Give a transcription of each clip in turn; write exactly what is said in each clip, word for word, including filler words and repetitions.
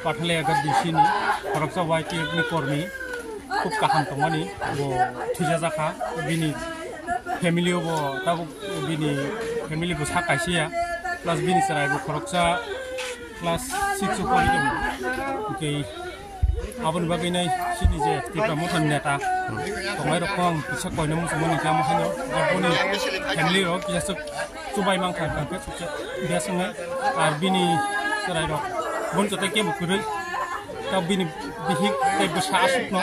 Pathalaya G D C ni khoroksa Y T F ni kormi khub kaham tongmani, bo thwijajakha, bini family o bo tabuk bini family bo sak kaisa ya, plus bini chwrai bo khoroksa class six o pori tongo. Hwnkhe aboni bagwi nai chini je Tipra Motha ni neta tongnai rok kong kisa koina muchungmani kamo haino, boni family rok kisa chubai mankha, hwnkhe chuksa biyas wngnai. Ar bini chwrai rok bon joto kebo kwrwi, ta bini bihik tei bwsa aswkno.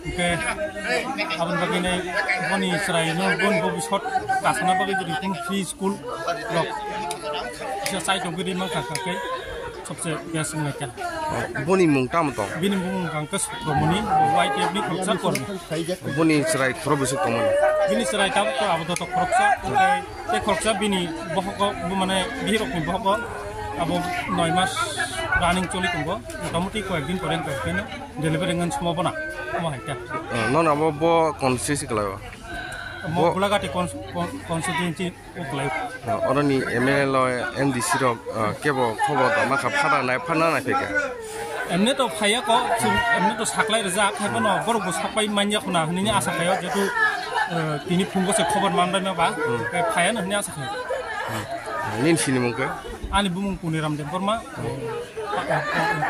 Hwnkhe aboni bagwi nai boni chwraino bon bobisot kasana bagwi jodi kung free school rok kisa chai tongwi rwi mankha, hwnkhe chuksa biyas wngnai kha. Boni mung tamo tong? Bini mung hwnkhe Sukramoni, bo Y T F ni khoroksa kormi. Boni chwrai khoro bwswk tongmani? Bini chwrai tabuk to abo doto khoroksa, tei, tei khoroksa bini bohogo, bo mane bihirokni bohogo abo noi mas running choli tongo, motamoti koyek din pore wngkha, bini delivery wngmani sombhabona omo hai khe. Eh, nono abo bo constituency kwlaio? Omo bo Gulagati cons-, con-, constituency. Oroni M L A lo M D C rok, ah, kebo khobor da makha phana nai, phana nai phika. Emne to phaiya ko, chwng emne to saklai rijak, hai bono borok bo sakpai manya khuna hwnwi asa khaio, jetu, eh, tini phungo se khobor manbai ma ba, eh, phaiya no hwnwi asa khaio. Nini sini mung khe? Ani bumung Puniram Debbarma, eh, pa-, eh,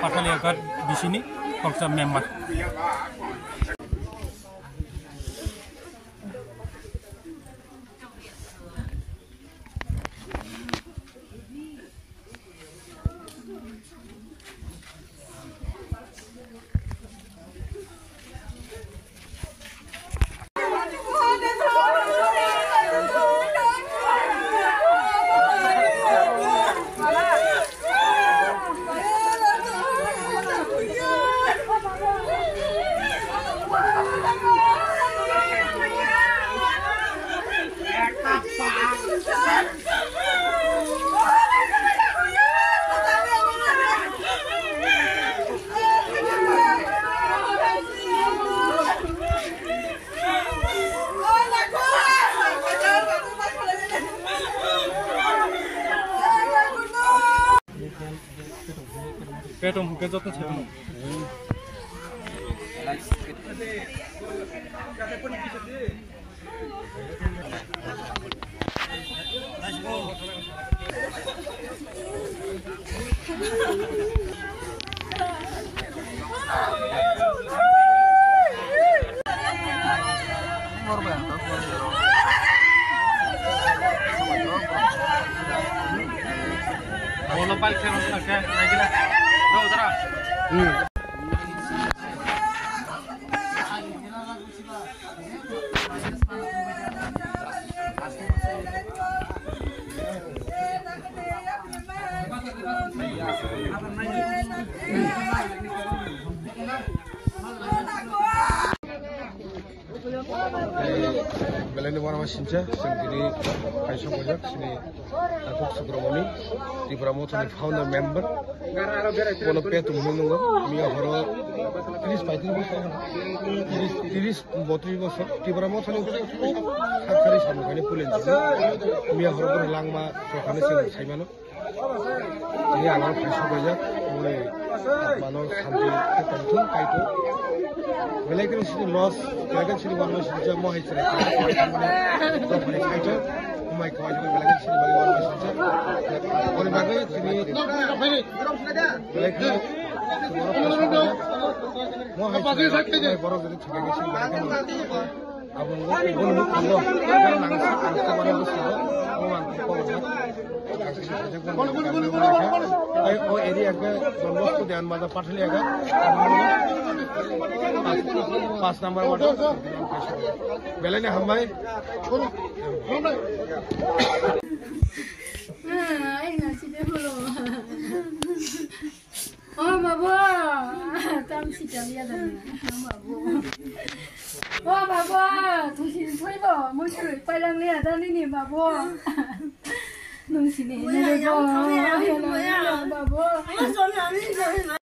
Pathalia Ghat B C ni khoroksa member. Petom hwnkhe joto se tong. Belai ni uanama singcha, chwng tini kaisa bwjak chini Takhuk Sukramoni, Tipra Mothani founder member. Bono petum hwnwi nungo, miya horo tris paitris bosor, tris, tris botris bosor, Tipra Mothani khakchari samung khainai pulen. Miya horo bono langma rok khainai chwng saimano. Tini ang oro phai sokbaijak, mui atmano santi khe tongthung, kaitor. Belai kheno chini loss, belai kheno chini uanama singcha, mo hai chwrai khainai, tongmani kaitor, umai kawai belai kheno chini bagwi uanama singcha. Aboni bagwi tini belai kheno chini oro phai sokbaijak, mo hai chwrai, umai borok jodi thwikha khe chini belai kheno Abo bo, bo nung thango. Nang sa, ang sa mani bwskango. Abo ang kok na. Ang sa sajak mani. Ai, o area ke Don Bosco Deyan Bajar Pathalia ga. Pas, pas number ward. Belai ni hambai. Ai, nasi de bolo. O babu, tam si tam ya da. Babu. O babu, tu si thoi bo, mo si pai lang le da ni ni babu. Nung si ni ni bo. Babu.